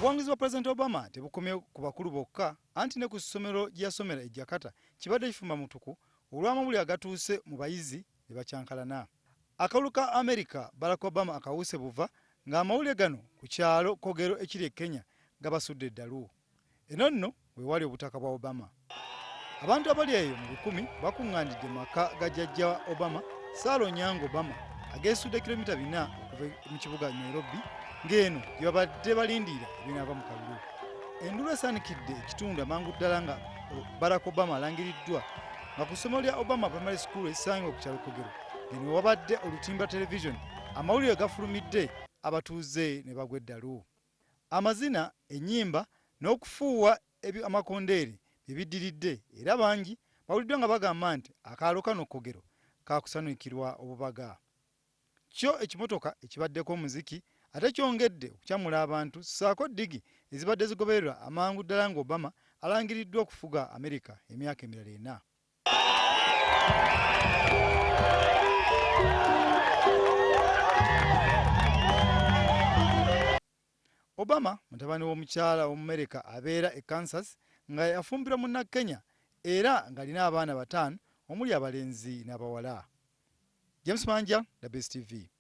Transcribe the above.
Obuwanguzi bwa Pulezidenti Obama tebukomye ku bakulu bokka, anti ne ku ssomero gye yasomera e Jakarta kibadde kifumba mutuku olw'amawulire agatuuse mu bayizi ne bakyankalana. Akalulu ka Amerika Barack Obama akawuuse buva ng'amawulire gano ku kyalo Kogero ekiri e Kenya gabasudde eddalu. Eno nno we wali obutaka bwa Obama. Abantu abali eyo mu bikumi bakuŋŋaanidde mu maka ga jjajja wa Obama, Sarah Onyango Obama, ageesudde kilomita 4 okuva mu kibuga Nairobi, ng'eno gye babadde balindirira ebinaava mu kalulu. Enduulu esaanikidde ekitundu amangu ddala nga Barack Obama alangiriddwa nga ku ssomero lya Obama Primary School erisangibwa ku kyalo Kogero, ng'eno we wabadde olutimbe lwa televizoni amawulire gafulumidde abatuuze ne bagwa eddalu. Amazina, ennyimba n'okufuuwa amakondeere bye biddiridde era bangi bawuliddwa nga bagamba nti akaalo kano Kogero kaakusanuukirwa obubaga. Kyo ekimotoka ekibaddeko omuziki ate kyongedde okukyamula abantu ssaako ddigi ezibadde zigobererwa amangu ddala nga Obama alangiriddwa okufuga Amerika emyaka emirala 4. Obama mutabani w'omukyala w'Omumerika abeera e Kansas nga yafumbirwa munna Kenya era ng'alina abaana 5 omuli abalenzi n'abawala. James Manja, WSTV.